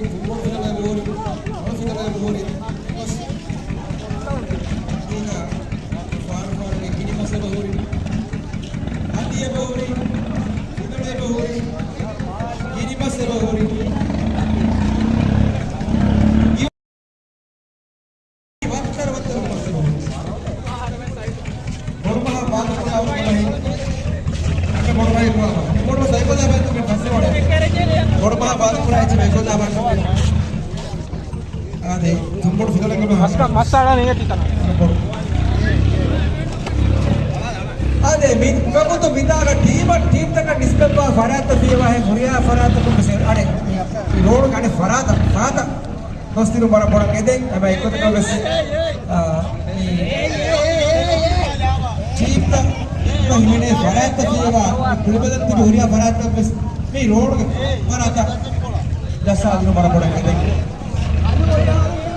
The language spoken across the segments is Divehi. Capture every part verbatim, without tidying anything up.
ފުޓްބޯޅަ ފިލަން އެބަހުރި، ފުޓްބޯޅަ ފިލަން އެބަހުރި، މަސް. މީހާ ފާރު ފާރުގެ ގިނި މަސް އެބަހުރި. އަދި އެބަހުރި، ފިލަން އެބަހުރި، ގިނި މަސް އެބަހުރި. ވައްތަރު ވައްތަރު މަސް އެބަހުރި. ބޮޑުބަހާ ބާދަކުރާ ބޮޑުބަހެއް. އަންނަ ބޮޑުބަހެއް ކުރާ. ބޮޑުބަހާ ސައިކަލް ދާ ބައިތު މި ބަސް ވަޑެ. ބޮޑުބަހާ ބާދަކުރާ އެއްޗެއް ސައިކަލް ދާ ބައި. އާދެ، ތުނބޮޑު ފިލަނަކަށް މަސް މަސް އަޅާ ނިޔަތި ތަނަ. އާދެ، މި ކަމުތު މިދާގަ ޓީމަށް ޓީމްތަކަށް ނިސްބަތްވާ ފަރާތްތައް ފިޔަވާހެން ހުރިހާ ފަރާތަކުން ވެސް އަޑެއް. ރޯޑުގަ އަނެއް ފަރާތަށް، ފަރާތަށް. ގޮސްދިނުން ވަރަށް ބޮޑަށް އެދެން. އެބަ އެއްގޮތަކަށް ވެސް، އާ، މި ޓީމްތައް ހިމެނޭ ފަރާތްތައް ފިޔަވާ، ކުޅިބަލަން ތިބި ހުރިހާ ފަރާތްތައް ވެސް މި ރޯޑުގެ ފަރާތަށް ޖައްސާދިނުން ވަރަށް ބޮޑަށް އެދެން.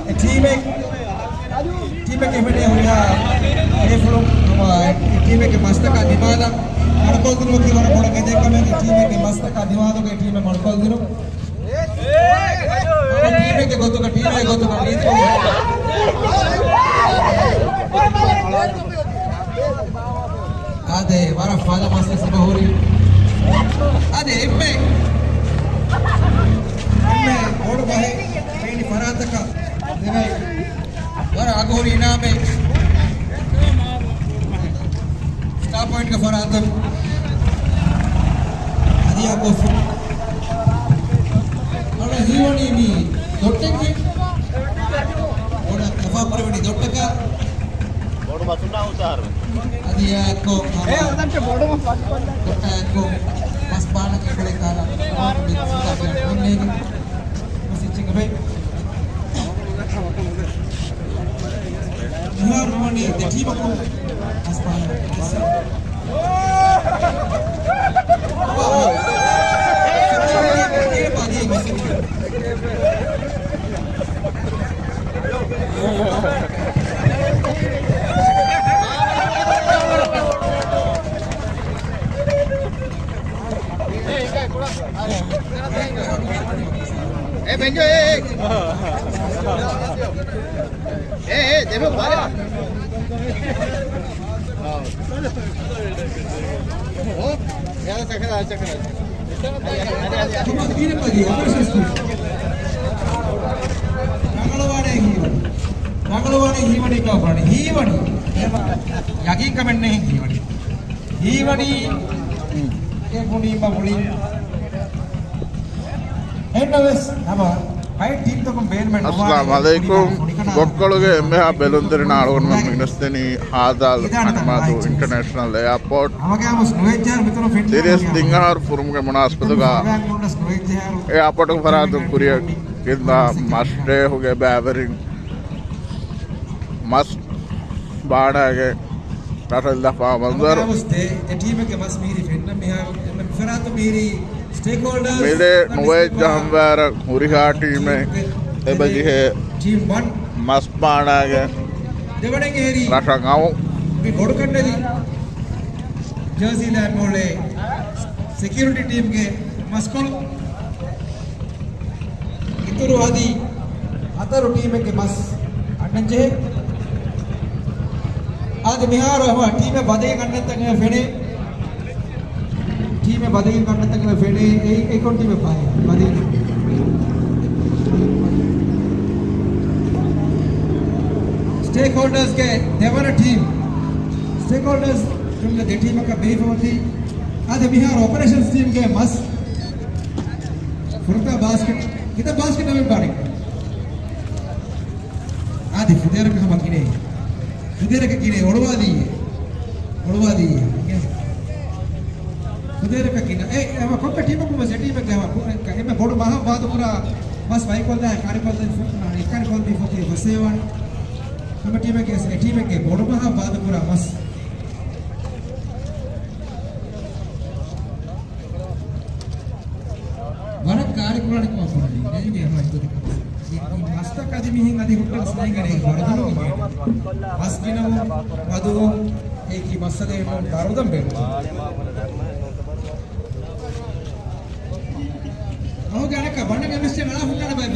އެ ޓީމެއް، ޓީމެއްގެ ހިމެނޭ ހުރިހާ ބޭފުޅުން، އެ ޓީމެއްގެ މަސްތަކާ ދިމާލަށް މަޑުކޮށްދިނުމަކީ ވަރަށް ބޮޑަށް އެދެން ކަމެއް. އެ ޓީމެއްގެ މަސްތަކާ ދިމާލުގެ ޓީމެއް މަޑުކޮށްދިނުން. ޓީމެއްގެ ގޮތުގަ، ޓީމެއްގެ ގޮތުގަ ރީތިކޮށް. އާދެ، ވަރަށް ފަލަ މަސް ވެސް އެބަހުރި. އާދެ، އެންމެ، އެންމެ ބޮޑު ބަހެއް މި ފަރާތަކަށް ދެވޭ. ވަރަށް އަގުހުރި އިނާމެއް. ސްޓާ ޕޮއިންޓްގެ ފަރާތުން. އަދި އާކޮށް. އަޅާ ހީވަނީ މީ ދޮއްޓެއްގެ. އޮނަ ކަފާ ކުރެވެނީ ދޮއްޓަކަށް. ބޮޑު މަސުންނާ ހުށަހަރު. އަދި އާކޮށް. އެ އަދަންޓެ ބޮޑު މަސް. ދޮއްޓަ އާކޮށް. މަސް ބާނަކީ ކުޅެ ކާރަ. މަސް އެއްޗެއްގަ ބައި. މިހާރު ނުވަނީ ދެ ޓީމަކު އަސްޕާނަ. އޭ ބެންޖޯ، އޭ، އޭ. އޭ، އޭ، ދެމެ ބާރަ. އޯ، ޔާ، ޗަކަރާ، ޗަކަރާ. ރަނގަޅުވާނެ ހީވަނީ. ރަނގަޅުވާނެ ހީވަނީ ކާފަނީ. ހީވަނީ. ޔަގީންކަމެއް ނެތް ހީވަނީ. ހީވަނީ އެ ބުނީމަ މުޅިން. އެންނަވެސް ހަމަ ބައެއް ޓީމްތަކުން ބޭނުމެއް ނުވާނެ. އައްސަލާމު ޢަލައިކުމް. ބޮއްކޮޅުގެ އެންމެހާ ބެލުންތެރި ނާޅުގަނޑުމެން މި ގެނެސްދެނީ ހާދާލް އަނިމާދޫ އިންޓަރނޭޝަނަލް އެއާޕޯޓް. ތިރީސް ދިން އަހަރު ފުރުމުގެ މުނާސަބަތުގަ އެއާޕޯޓުގެ ފަރާތުން ކުރިއަށް ގެންދާ މަސް ޑޭހުގެ ބައިވެރިން މަސް ބާނާގެ ރަށަށް ލަފާ މަންޒަރު. މިލޭ ނުވައެއް ޖަހަންވާރަށް ހުރިހާ ޓީމެއް އެބަޖެހޭ މަސް ބާނާގެ ރަށަށް އައު. ޖާޒީ ލާމޯޅޭ ސެކިއުރިޓީ ޓީމްގެ މަސްކޮޅު. އިތުރު އަދި ހަތަރު ޓީމެއްގެ މަސް އަންނަންޖެހޭ. އާދެ، މިހާރު ހަމަ ޓީމެއް ބަދައިގެން އަންނަތަން އެ ފެނޭ. ޓީމެއް ބަދައިގެން އަންނަތަން އެ ފެނޭ. އެ، އެކޮން ޓީމެއް ބަދައިގެން. ސްޓޭކްހޯލްޑާސްގެ ދެވަނަ ޓީމް. ސްޓޭކްހޯލްޑާސް ދެ ޓީމަކަށް ބެހިފަ އޮތީ. އާދެ، މިހާރު އޮޕަރޭޝަންސް ޓީމްގެ މަސް. ފުރަތަމަ ބާސްކެޓް. ކިތައް ބާސްކެޓް ނަމެއް ބާރެއް؟ އާދެ، ފުދޭވަރަކަށް ހަމަ ގިނައޭ. ފުދޭވަރަކަށް ގިނައޭ. އޮޅުވާލީ. އޮޅުވާލީ. ފުދޭވަރަކަށް ގިނަ. އެ، އެ، ކޮންމެ ޓީމަކުން ވެސް އެ ޓީމެއްގެ ހަމަ ކު-، އެ، އެންމެ ބޮޑު މަހަށް ވާދަކުރާ މަސް ވައިކޮށްލާ، ކާރިކޮށްލާ، އެއްކަނި ކޮންމެ ފޮތެއް ފަސޭވާނެ. ހަމަ ޓީމެއްގެ، އެ ޓީމެއްގެ ބޮޑު މަހަށް ވާދަކުރާ މަސް. ވަރަށް ކާރިކުރާނެ ކަމަށް ބުނަނީ. ނޭނގެ ހަމަ އެއްގޮތަކަށް. މަސްތަކަށް އަދި މިހެން އަދި ހުއްޓަން ސްނައިގަނޭ ވަރަށް ދުރުން މި. މަސް ގިނަވުން، ވަދުވުން، އެކި މައްސަލައެއް ނޫން، ދަރުދަން ބޭނުން. އަހުގެ އަނެއްކާ ބަނޑަށް އެ މިސްޓެކް އަޅާ ހުއްޓާނެ ބައެއް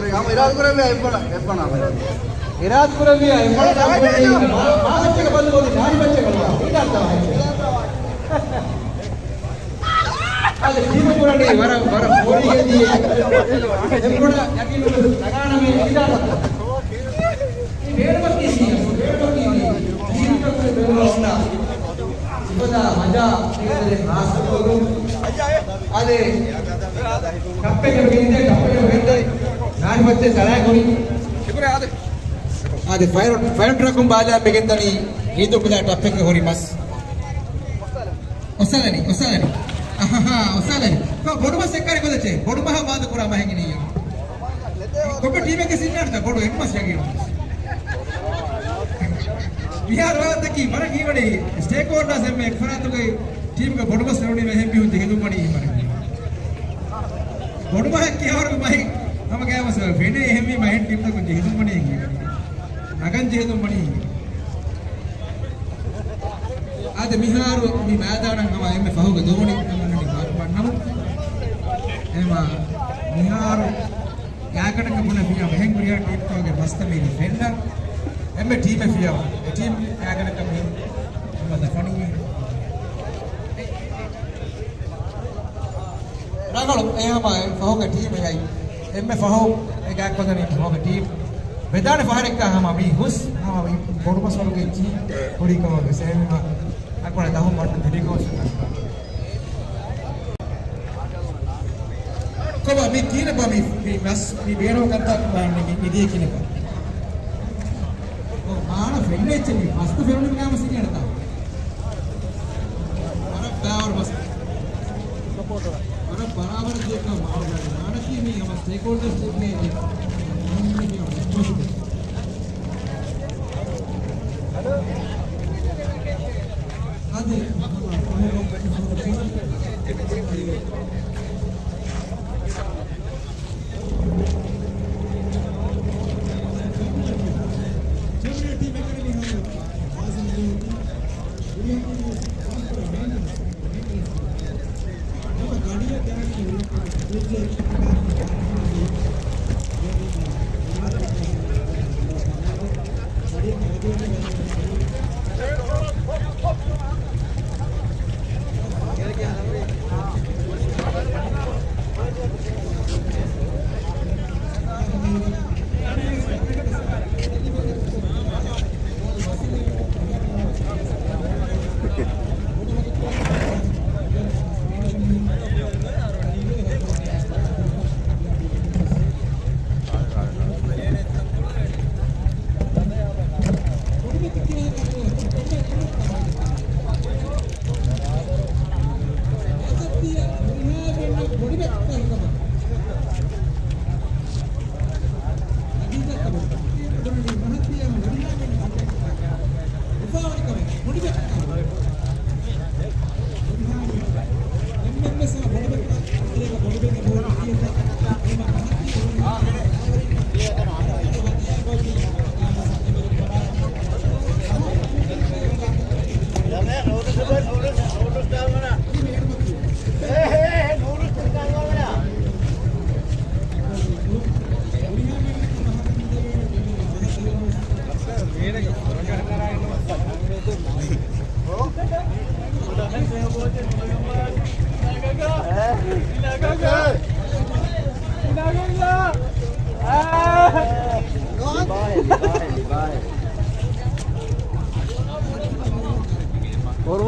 އަމަ އިރާދަ ކުރެއްވިޔާ އެއްވަނަ، އެއްވަނަ އަމަ އިރާދަ. އިރާދަ ކުރެއްވިޔާ އެއްވަނަ އަމަ އިރާދަ. މާ، މާ ހައްޗަކަ ބަންދު ކޮށްދިން ނާރި ބައްޗަކަށް ވާ. އިރާދަ ހައްޗަ. އަދި ޓީމު ކުރަނީ ވަރަށް، ވަރަށް ފޯރީގެ ދިޔަ. އެއްވަނަ ޔަގީނު ނަގާނަމޭ އިރާދަ. މި ބޭނުމަކީ ސީރިއަސް، ބޭނުމަކީ ސީރިއަސް. ޖީވިތަކުގެ ބޭނުމަށް އޮންނަ އިބަދާ މަޖާ އެކަލެ ހާސްކޮށްލުން. އާދެ، ޓައްޕެއްގެ ގެންދޭ، ޓައްޕެއްގެ ގެންދޭ. ނާރި ބައްޗެއް ސަލާ ކުރި. އާދެ، ފަޔަރ، ފަޔަރ ޓްރަކުން ބާލާ މިގެންދަނީ އީދު ކުލާ ޓައްޕެއްގެ ހުރި މަސް. އޮއްސަލަނީ، އޮއްސަލަނީ. އަހަހާ، އޮއްސަލަނީ. ކޮ ބޮޑު މަސް އެއްކަނި ކޮލެއްޗޭ؟ ބޮޑު މަހަށް ވާދަ ކުރާ މަހެއް އިނީ. ކޮބެ ޓީމެއްގެ ސިންނާންތަ ބޮޑު އެއްމަސް ޔަގީނު. މިހާރު ވާހަކަތަކީ ވަރަށް ހީވަނީ ސްޓޭކްހޯލްޑާސް އެންމެ އެކްފަރާތުގައި ޓީމްގެ ބޮޑުމަސް ފެނުނީމަ އެހެން މީހުން ޖެހިލުން ވަނީ އެހެން މަރެއް. ބޮޑުމަހަށް ކިހާވަރުގެ މަހެއް ހަމަ ގާވަސް ފެނޭ އެހެން މީ މަހެއް ޓީމްތަކުން ޖެހިލުން ވަނީ އެހެން. ނަގަން ޖެހިލުން ވަނީ. އާދެ، މިހާރު މި މައިދާނަށް ހަމަ އެންމެ ފަހުގެ ދޯނި ހަމަ ނަނި ބާރު ބަންނަމު. އެމަ މިހާރު ގާތްގަނޑަކަށް ބުނެފިޔާ އެހެން ހުރިހާ ޓީމްތަކުގެ މަސްތައް މީ ފެންނަ. އެންމެ ޓީމެއް ފިޔަވާ. އެ ޓީމް ގާތްގަނޑަކަށް މީ ހަމަ ދަފަނީ. ރަނގަޅު އެހަމަ ފަހުގެ ޓީމެއް އައި. އެންމެ ފަހު އެ ގާތްކޮށްލަނީ ފަހުގެ ޓީމް. ވެދާނެ ފަހަރެއްގަ ހަމަ މީ ހުސް ހަމަ މީ ބޮޑު މަސްވަރުގެ އެއްޗިހި ހުރީ ކަމަށް ވެސް އެހެންވީމަ އަކުން ދަހުން ވަންނަ ތެރޭގަ ވެސް. ކޮބާ މި ކިހިނެއްބާ މި، މި މަސް މި ބޭނުން ކަންތައް ބާން މި، މި ދިޔަ ކިހިނެއްބާ؟ މާނަ ފެންނަ އެއްޗެއް މި ފަސްޓު ފެނުނީ މާ މަސް ކިހިނެއްތަ؟ ވަރަށް ބާވަރު މަސް. ވަރަށް ބަރާބަރު ދިޔަކަން މާނަ މާނަކީ މި ހަމަ ސްޓޭކްހޯލްޑަރސް މި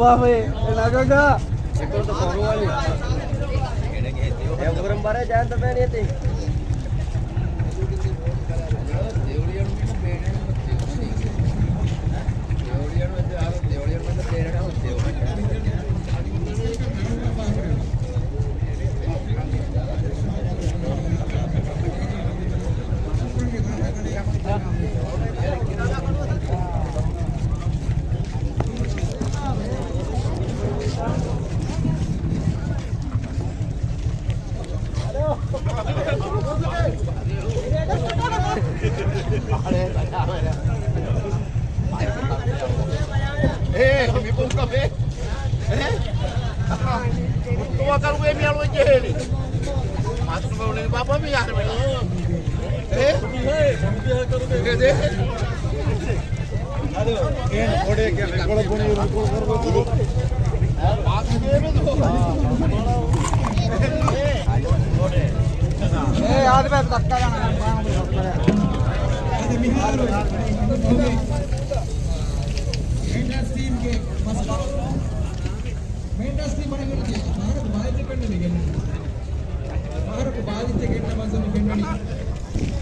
ވާ ހޮއެ ނަގަގާ. އެކުރުތަ ކޮރުވަނީ. އެ އުގުރަން ބަރޭ ޖާންތަ ބޭނިޔަތީ. އޭ، މި ބުންކަމޭ. އޭ؟ ހުއްޓުވާ ކަރުގެ މި އަޅު ޖެހޭނީ. މާތު ބައުޅެން ބާބާ މި އަހަރެމެން. އޭ؟ އޭ، ދޭ. މޭންޓަސް ޓީމް ބައިވެރި ފަހަރަކު ބާއްޖަ ފެންނަނީ ގެންނަނީ. ފަހަރަކު ބާއްޖަ ގެންނަ މަންޒަރު ފެންނަނީ.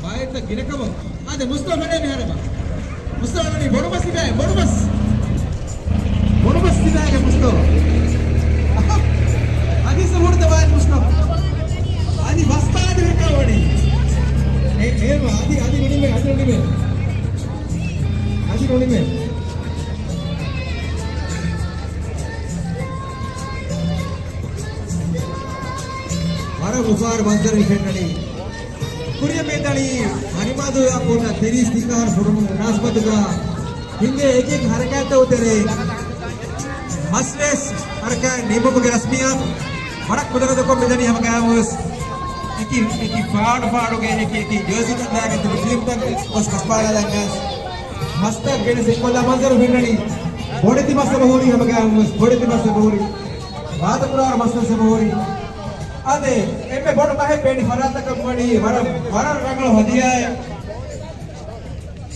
ބާއްޖަ ގިނަކަމަށް. އާދެ، މުސްތަފާ ފެނޭ މިހާރު ބާ. މުސްތަފާ ވަނީ ބޮޑު މަސް ތިބޭ، ބޮޑު މަސް. ބޮޑު މަސް ތިބޭގެ މުސްތަފާ. އަހަ. އަދި ސަބޫރުތަ ބާއްޖަ މުސްތަފާ. އަދި ބަސްތާ އަދި ވެރިކަ ވަނީ. އެ، އޭ މާ، އަދި، އަދި ނުނިމޭ، އަދި ނުނިމޭ. އަދި ނުނިމޭ. ވަރަށް އުފާވެރި މަންޒަރެއް ފެންނަނީ. ކުރިއަށް މިދަނީ ހަނިމާދު އެއާޕޯޓް ތިރީސް ތިން އަހަރު ފުރުމުގެ މުނާސަބަތުގަ ހިންގޭ އެކި އެކި ހަރަކާތްތައް ތެރޭ މަސްވެސް ހަރަކާތް ނިމުމުގެ ރަސްމިއްޔާތު. ވަރަށް ކުދަރަތަކޮށް މިދަނީ ހަމަގައިމުވެސް އެކި އެކި ފާޑު ފާޑުގެ އެކި އެކި ޖާޒީތައް ލާގެން ތިބި ޓީމްތައް ގޮސް ބަސްބާލާލަން ގާސް. މަސްތައް ގެނެސް އެއްކޮށްލާ މަންޒަރު ފެންނަނީ. ބޮޑެތި މަސް އެބަހުރި ހަމަގައިމުވެސް ބޮޑެތި މަސް އެބަހުރި. ވާދަކުރާ މަސްވެސް އެބަހުރި. އާދެ، އެންމެ ބޮޑު މަހެއް ބޭނި ފަރާތަކަށް ވަނީ ވަރަށް، ވަރަށް ރަނގަޅު ހަދިޔާއެއް.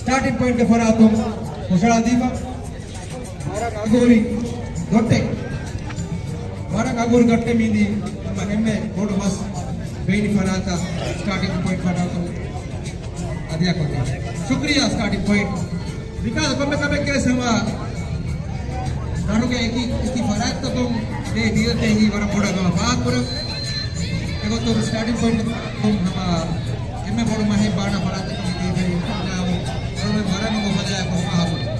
ސްޓާޓިން ޕޮއިންޓްގެ ފަރާތުން ހުށަހަޅާދީފަ. ވަރަށް އަގުހުރި ގޮއްޓެއް. ވަރަށް އަގުހުރި ގޮއްޓެއް މީދީ ހަމަ އެންމެ ބޮޑު މަސް ބޭނި ފަރާތަށް ސްޓާޓިން ޕޮއިންޓް ފަރާތުން ހަދިޔާކޮށްދޭ. ޝުކުރިއްޔާ ސްޓާޓިން ޕޮއިންޓް. މިކަހަލަ ކޮންމެ ކަމެއްގެ ސަމާ ރަށުގެ އެކި، އެކި ފަރާތްތަކުން ދޭ ދީލަތޭ ހީ ވަރަށް ބޮޑަށް ހަމަ ފާހަގަކުރަން. އެގޮތުން ސްޓާޓިން ޕޮއިންޓް ހަމަ އެންމެ ބޮޑު މަހެއް ބާނާ ފަރާތަކުން ދީދޭ ހީ ވަރަށް ވަރަށް ނުގޮ ފަދައިން ފާހަގަކުރަން.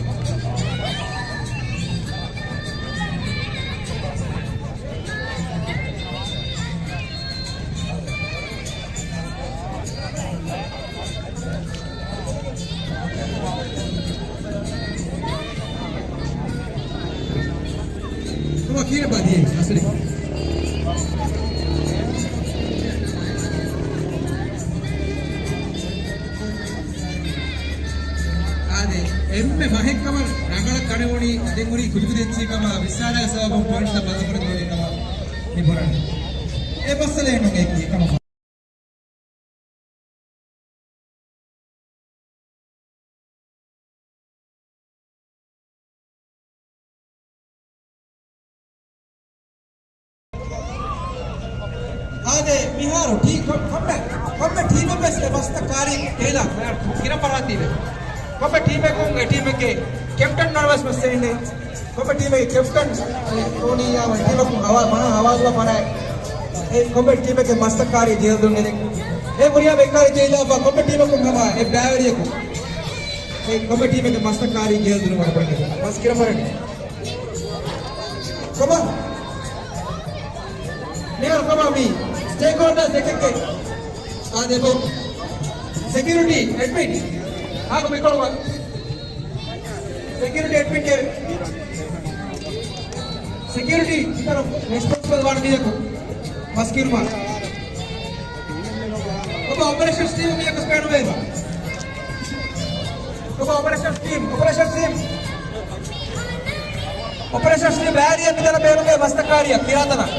ކޮބާ ކިހިނެއްބާ ދިޔައީ ނަސްރީން؟ އާދެ، އެންމެ މަހެއްކަމަށް ރަނގަޅަށް ގަނެވުނީ، އަދި ހުރީ ކުދިކުދި އެއްޗިހިކަމާ ވިއްސާލާ ސަބަބުން ޕޮއިންޓްތައް ބަދަލުކުރެއްވުނީ ކަމަށް މި ބުނަނީ. އެ މައްސަލައެއް ނޫން އެކީ ކަމަށް. އާދެ، މިހާރު ޓީ-، ކޮ-، ކޮންމެ، ކޮންމެ ޓީމެއް ވެސް އެ މަސްތައް ކާރި ކެއިލާ ކިރަ ފަރާތީވެ. ކޮންމެ ޓީމަކުން އެ ޓީމެއްގެ ކެޕްޓަން ނަރވަސް މައްސައިން ކޮންމެ ޓީމެއްގެ ކެޕްޓަން ނޫނިއްޔާ ޓީމަކުން ހަވާ، މަހާ ހަވާލުވާ ފަރާތް. އެ ކޮންމެ ޓީމެއްގެ މަސްތައް ކާރި ޖެހިލަދުން އެދެން. އެ ކުރިޔާ ބެއްކާރި ޖެހިލާފަ ކޮންމެ ޓީމަކުން ހަމަ އެ ބައިވެރިޔަކު. އެ ކޮންމެ ޓީމެއްގެ މަސްތައް ކާރި ޖެހިލަދުން ވަރަށް ބޮޑަށް މަސް ކިރަ ފަރާތް. ކޮބާ؟ މިހާރު ކޮބާ މި ސްޓޭކް ހޯލްޑަރސް އެކެއްގެ އާދެ ބޯ. ސެކިއުރިޓީ އެޑްމިން. ހާކު މިކޮޅު ސެކިއުރިޓީ އެޑްމިންގެ ސެކިއުރިޓީ އިތަރަށް ރެސްޕޮންސިބަލް ވާން މީހަކު މަސް ކިރުމަށް. ކޮބާ އޮޕަރޭޝަންސް ޓީމް މީހަކު ސްޕެންޑް ވޭތަ؟ ކޮބާ އޮޕަރޭޝަންސް ޓީމް، އޮޕަރޭޝަންސް ޓީމް. އޮޕަރޭޝަންސް ޓީމް ބައިވެރިޔަ މިތަނަށް ބޭނުންވޭ މަސްތައް ކާރިއަށް ކިރާތަނަށް.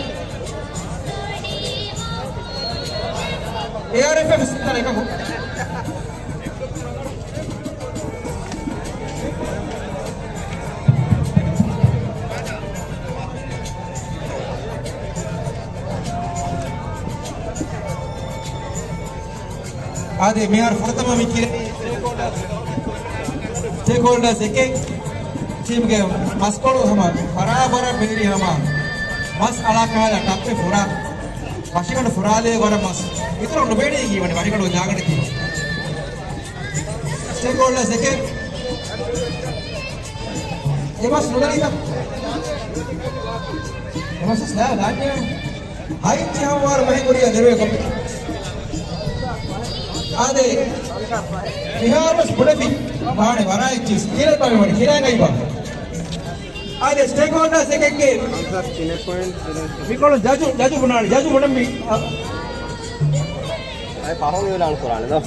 އޭއާރްއެފް އެފް ތަނަށް އެކަކު. އާދެ، މިހާރު ފުރަތަމަ މި ކިޔަނީ ސްޓޭކްހޯލްޑާސް އެކެއް ޓީމްގެ މަސްކޮޅު ހަމަ ފަރާފަރާ ބޭރި ހަމަ މަސް އަޅާކަހަލަ ޓައްޕެއް ފުރާ، މަށިގަނޑު ފުރާލޭ ވަރަށް މަސް. އިތުރަށް ނުބޭނީ ކީވަނީ ވަށިގަނޑު ޖާގަނޑެއް ތިބި. ސްޓޭކްހޯލްޑާސް އެކެއް އެ މަސް ނުދަނީތަ؟ އެ މަސް ސްލާ ދާންޏާ. ހައިންޗި ހަމަވާރު މަހި ކުރިޔަށް ދެރުވެ ކޮށްފި. އާދެ، މިހާރުވެސް ބުނެފި. ވާނެ ވަރާ އެއްޗިސް. ކިރެއްބާ މިވަނީ؟ ކިރާނގައިބާ؟ އާދެ، ސްޓޭކްހޯލްޑާސް އެކެއްގެ މިކޮޅު ޖަޖު، ޖަޖު ބުނާނެ، ޖަޖު ބުނަން މި. އައި ފަހުން އިލާން ކުރާނެ ދޯ.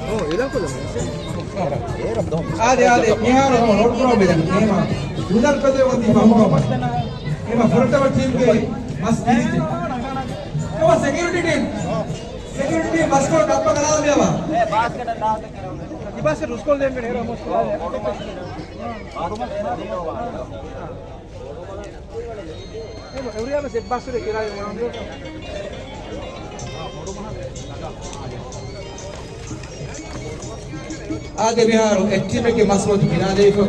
އޯ، އިލާން ކުރާނެ. އާދެ، އާދެ، މިހާރު ހަމަ ރޯޑް ކްރޯ ބެލެން. އޭމާ އުދަރު ޕެދެ ވަންދީ ފަހުގަ މަސް. އޭމާ ފުރަތަމަ ޓީމްގެ މަސް ދީދި. އޭމާ ސެކިއުރިޓީ ޓީމް. ސެކިއުރިޓީ މަސްކޮޅު ކައްޕަ ކަލާލަމިޔަވާ. ތިބާސެ ރުސްކޮޅު ދޭން ބެނޭ ރަމުސް. އެވުރިޔާ ސެއް ބާސް ކިރާ. އާދެ، މިހާރު އެއްޗިމެގެ މަސްވޮތު ކިރާލެވިފަ.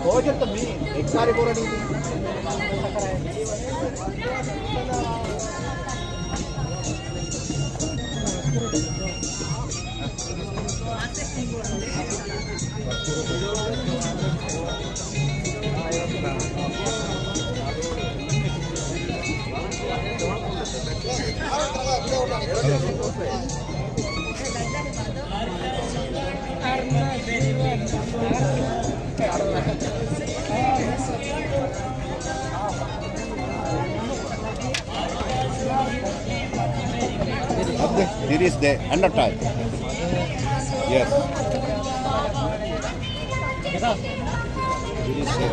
ގޯޖެއްތަ މީ އެއްކާރި ކުރަނީ؟ އަދި ތިރީސް ދޭ އަންޑަ ޓައިމް. ޔެސް. ތިރީސް ދޭ.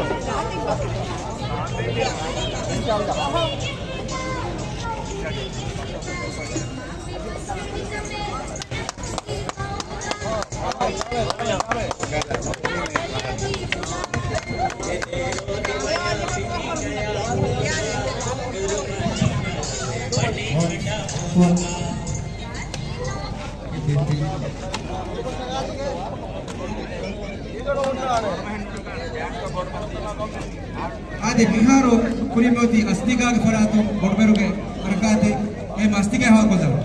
އާދެ، މިހާރު ކުރިމަތި އަސްދިގާގެ ފަރާތުން ބޮޑުބެރުގެ ހަރަކާތެއް އެ އަސްދިގާ ހަވާލުކޮށްލަން.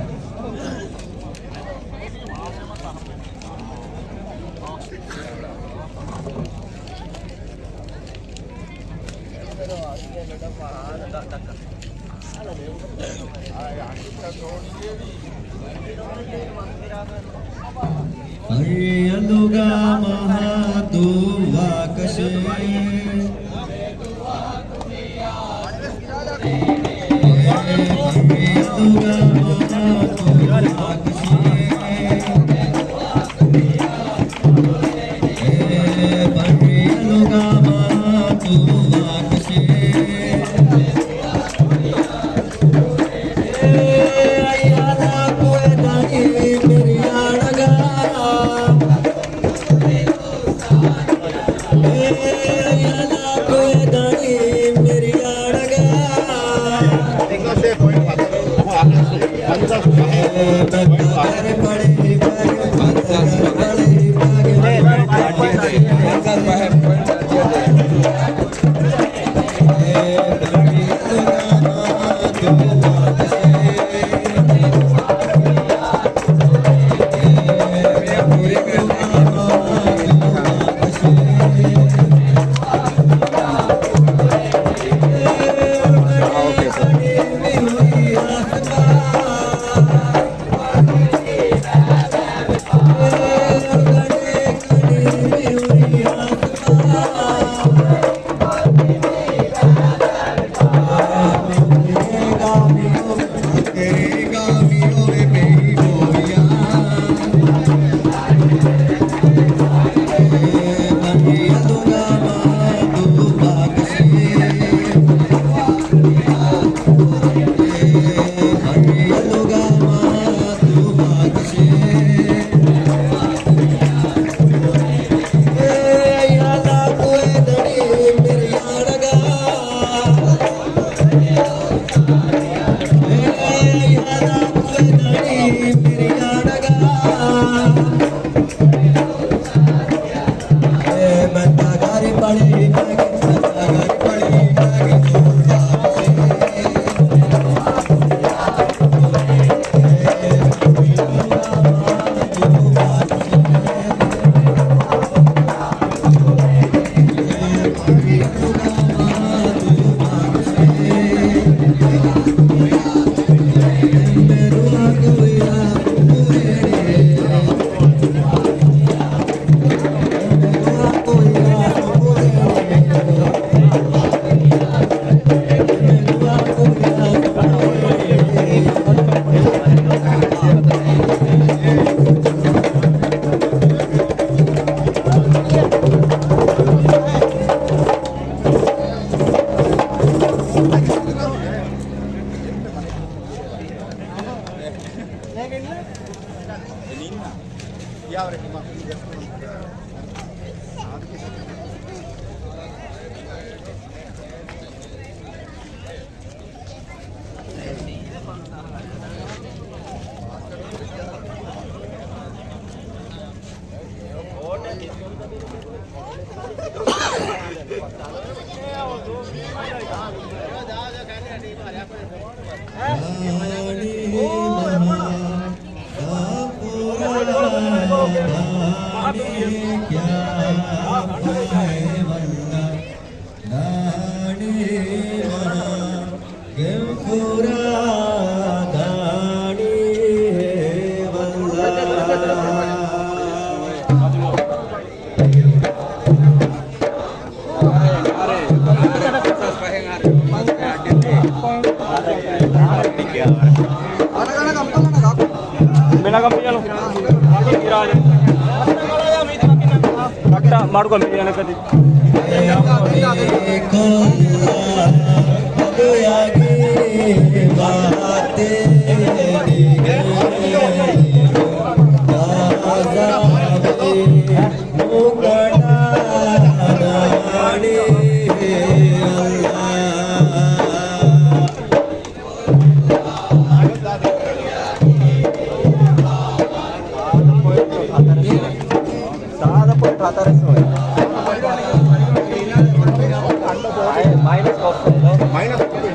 އަރިއަލުގަ މަހާ ދުވާކަށެއް. މަޑުކޮށް މި އަނެކަތި. ސާދަ ޕޮއިންޓް ހަތަރެއް ސޯރީ. އާއެ، މައިނަސް ކޮށްފަ. މައިނަސް ކޮށްފަ.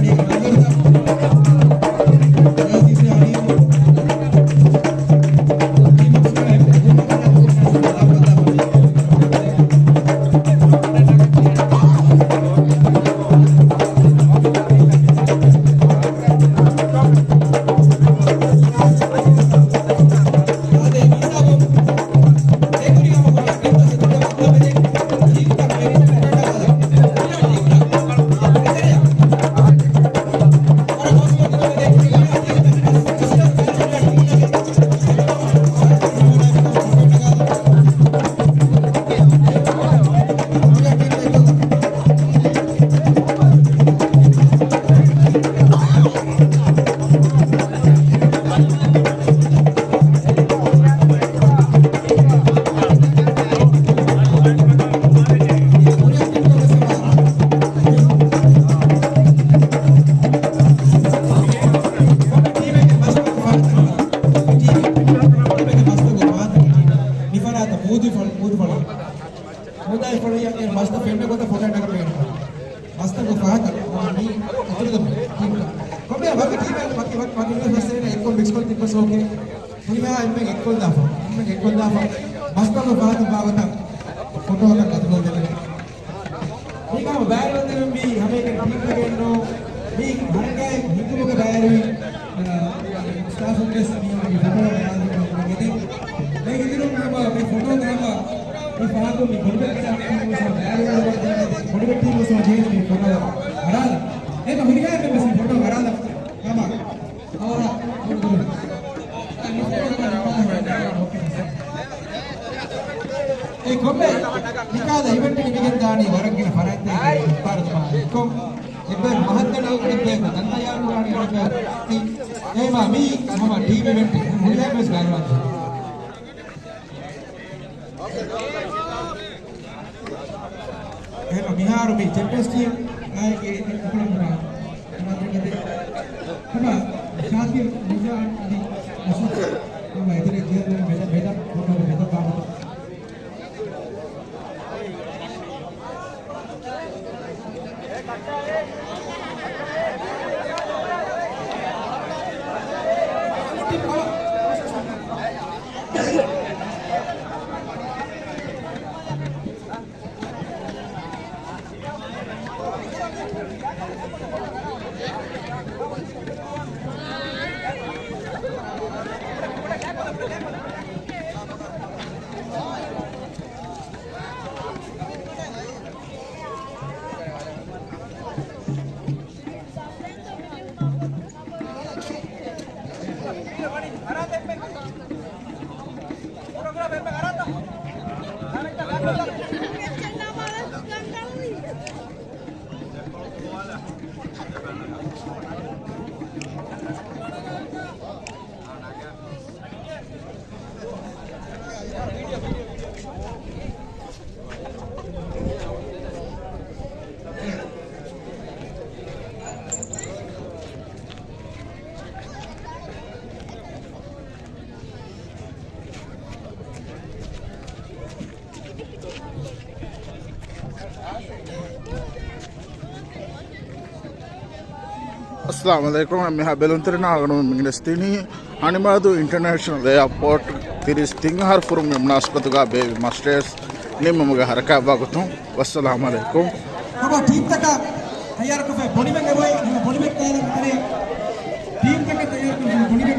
ކޮންމެ ވަކި ޓީމެއް ވަކި ވަކި ވަކި ވެސް އެއްކޮށް މިކްސްކޮށް ތިއްބަސް އޯކޭ. ހުރިހާ އެންމެން އެއްކޮށްދާފަ. އެންމެން އެއްކޮށްދާފަ. މަސްކަމު ފަހަތު ބާވަތަ ފޮޓޯއަކަށް ގަދަކޮށްދެން. މީގަ ބައިވެރިވަންދެން މީ ހަމައެކަނި ޓީމްގެ ނޫން. މީ ހަރަކާތް ހިނދުމުގެ ބައިވެރިވި، އާ، ސްޓާފުން ވެސް މީ ހަމަ ފޮޓޯ އަރާލަން ގެތެން. މީ ހިނދުނު ހަމަ މީ ފޮޓޯ ހަމަ މި ފަހަކު މި ބޮޑުބެއް ޓީމު ސޯ ބައިވެރިވަންދެން ބޮޑުބެއް ޓީމު ސޯ ޖޭން މި ފޮޓޯ އަރާލަން. އެމަ ހުރިހާ މި ފޮޓޯ އަރާލަން ހަމަ. އެ ކޮންމެ މިކާލަ އިވެންޓް ނިމިގެން ދާނީ ވަރަށް ގިނަ ފަރާތްތަކެއް އިފްތާރު ދުވާ އެއްކޮށް. އެއްބައި މަހައްދަނީ އަނެއްބައި ދަންތައްޔާރު ވާނީ އެއްބައި. އެހެމާ މީ ހަމަ ޓީމް އިވެންޓް ހުރިހާ ވެސް ގާތްވާން. އެހެން މިހާރު މި ޗެމްޕިއަންސް ޓީމް އާއެކޭ އެކުޅަނބުނާ ހަމަ ޝާކިރު ނިޒާން އަދި އަސަދް ހަމަ އެތެރެ ޖެހެލުން މެދަ މެދަ ކޮންމެ މެދަ ބާވަތަ. އައްސަލާމު ޢަލައިކުމް. މިހާ ބެލުންތެރިންނާ އަޅުގަނޑު މި ގެނެސްދިނީ ހަނިމާދޫ އިންޓަރނޭޝަނަލް އެއާޕޯޓް ތިރީސް ތިން އަހަރު ފުރުމުގެ މުނާސަބަތުގަ ބޭއްވި މަސްޓޭސް ނިންމުމުގެ ހަރަކާތްވާ ގޮތުން. ވައްސަލާމު ޢަލައިކުމް. ބަބާ، ޓީމްތަކަށް ތައްޔާރުކޮށްފައި ބޮނިމެން އެބައޮތް، ހަމަ ބޮނިމެން ކައިރިން